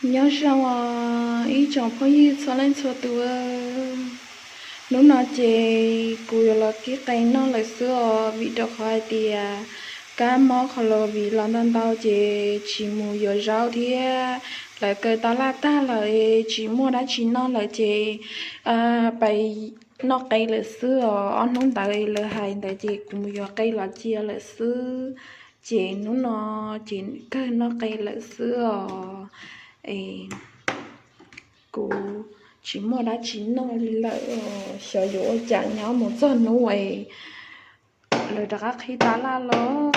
Nyob zoo os ib tsoom phooj ywg txhua leej txhua tus, hnub no ces kuv yuav los kib qe noj lawm xwb os, vim rau qhov hais tias kab mob qhov los viv los ntau ntau ces tsis mus yuav zaub thiab, lawv kaw tab laj tag lawm tsis muaj dab tsi noj lawm ces pais noj qe lawm xwb os. Ob hnub ntawd lawv hais ntawd ces kuv mus yuav qe los cia lawm xwb, ces hnub no ces kawg noj qe lawm xwb os. Kuv tsis muaj dab tsi noj li lawm, xyov yuav ua cas nyob mus txog hnub es lawv rov qab qhib tab laj los.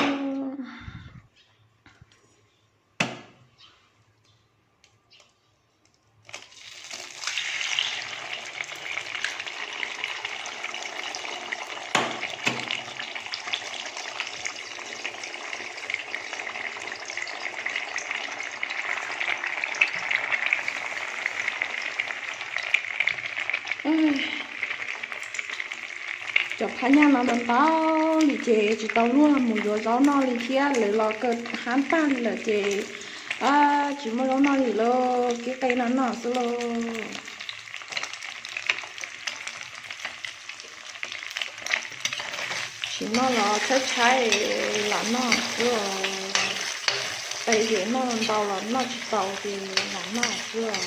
Cov phab nyaj no ntau ntau li ces tsis tau luag mus yuav zaub noj li thiab, lawv los kaw hab tag li lawm ces tsis muaj zaub noj li lawm, kib qe no noj xwb lauj. Tsis noj los tshaib tshaib los noj xwb os. Qe ces noj ntau los noj tsis tau ces los noj xwb os.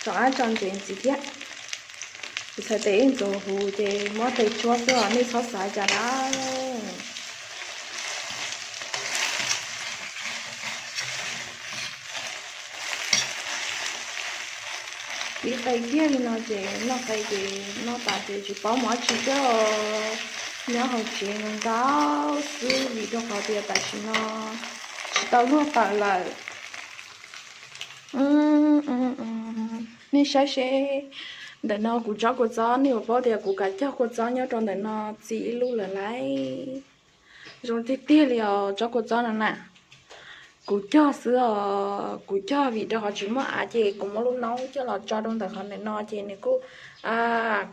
Tso ab tso ntsev ntxiv thiab. Kuv txhais tes ib ntxuav huv ces muab tes tsuab xwb os, nej txhob xav cas na. Kib qe kiag li no ces noj qe ces noj tas ces tsis paub mus dab tsi thiab. Nyob hauv tsev ntau xwb vim rau qhov tias tam sim no tsis tau luag tawm lawm. Nej saib seb, ntawm no kuv tsob kua txob, nej puas paub tias kuv kav cog kua txob nyob rau ntawm no txi ib lub lawm lauj. Zoo tiag tiag li os tsob kua txob no na. Kuv cog xwb os, kuv cog vim rau qhov tsis muaj av ces kuv muab lub noob coj los tso rau ntawm qhov ntawm no ces nws kuj,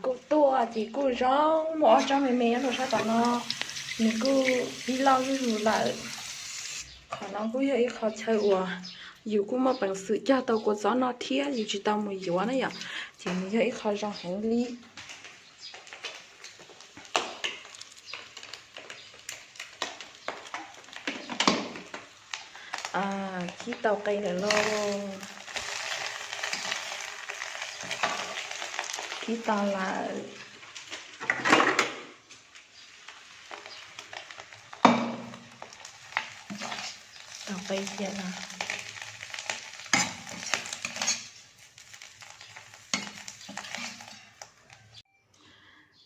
kuj tuaj ces kuj zoo. Muaj ob tsob me me nyob rau sab tom no, nws kuj pib loj zuj zus lawm. Qhov no kuj yog ib qho chaw uas yus kuj muaj peev xwm cog tau kua txob no thiab yus tsis tau mus yuav na yom, ces nws yog ib qho zoo heev li. Kib tau qe lawm lauj. Kib tau lawm. Tau qe cia no.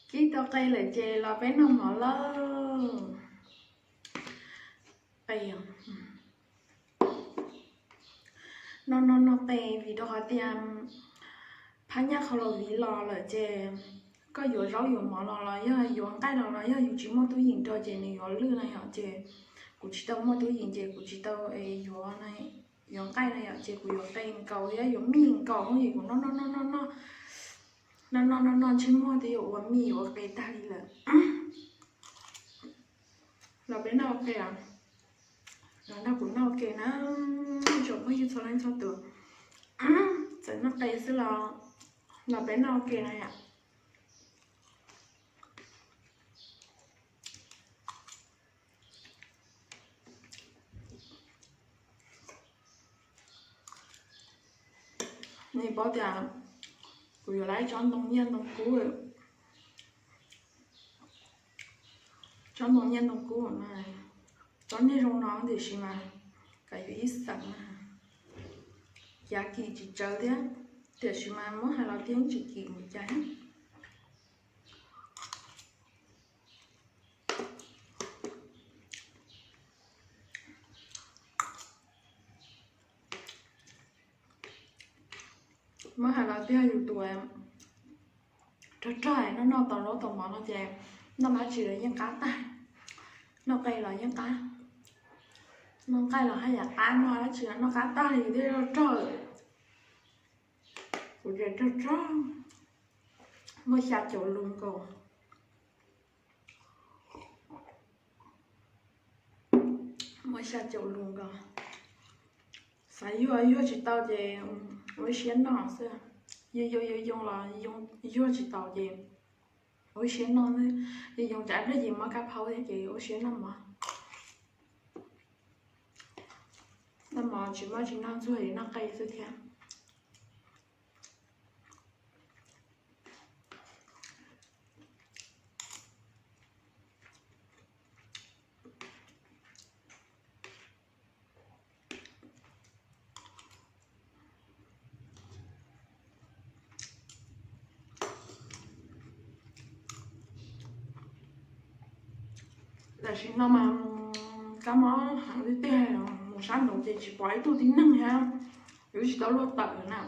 Kib tau qe lawm ces los peb noj mov lauj. Noj noj noj qe vim rau qhov tias phab nyaj qhov los viv los lawm ces koj yuav zaub yuav mov los los yog yuav nqaij los los yog yus tsis muaj tub yees rau ces nws yuav lwj na yom, ces kuv tsis tau muaj tub yees ces kuv tsis tau yuav, yuav nqaij na yom, ces kuv yuav qe nkaus thiab yuav mij nkaus no ces kuv noj noj noj noj noj, noj noj noj noj ntsej muag twb yuav ua mij yuav ua qe tag li lawm. Los peb noj ua ke, los nrog kuv noj ua ke na, tsoom phooj ywg txhua leej txhua tus. Txawm noj qe xwb los, los peb noj ua ke na yom. Nej paub tias kuv yuav lawm tsob ntoo nyiaj ntoo kub, tsob ntoo nyiaj ntoo kub no, tsob nyiaj zoo no tiam sis mas kav yuav ib xeem na, cav kim tsis tsawv thiab, tiam sis mas muab hais los tiag tsis kim mus cas. Muab hais los tiag yus tus rog rog noj noj tau zaub tau mov no ces noj dab tsi los yeej qab tag, noj qe los yeej qab, noj nqaij los haj yam qab, noj dab tsi los noj qab tag li yus tej rog rog. Kuv ces rog rog, muaj xya caum lus nkaus. Muaj xya caum lus nkaus. Xav yuag yuag tsis tau ces ua ib siab noj xwb. Yoo yoo yoo los yuag tsis tau ces ua ib siab noj xwb. Yoo yoo tsam pliag ces muab kab phauj thiab ces ua siab noj mov. Noj mov tsis muaj tsis noj ntxuag li, noj qe xwb thiab. Tam sim no mas kab mob heev tiag tiag, mus sab nraud ces tsis pom ib tug tib neeg thiab, yuav tsis tau luaj tawm na.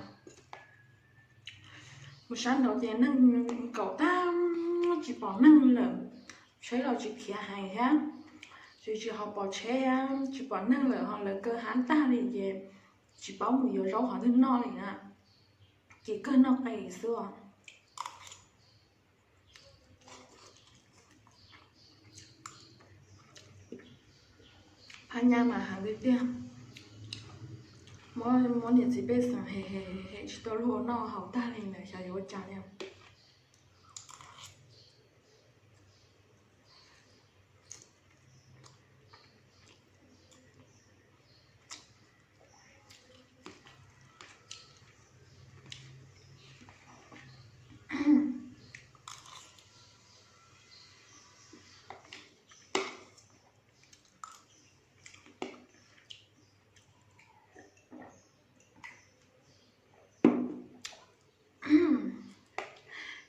Mus sab nraud ces neeg nkaum tag, tsis pom neeg lawm, tsheb los tsis khiav heev thiab, tsis tsis ho pom tsheb, tsis pom neeg lawm ho lawv kaw hab tag li ces tsis paub mus yuav zaub qhov twg noj li na, ces kawg noj qe xwb os. Phaj nyaj mas heev tiag tiag, muab niam txiv pej xeem hem hem hem tsis tau luag ua noj haus tag li lawm xyov yuav ua cas li.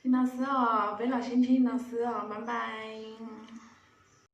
Li no xwb os, peb los sib ntsib li no xwb os, bye bye.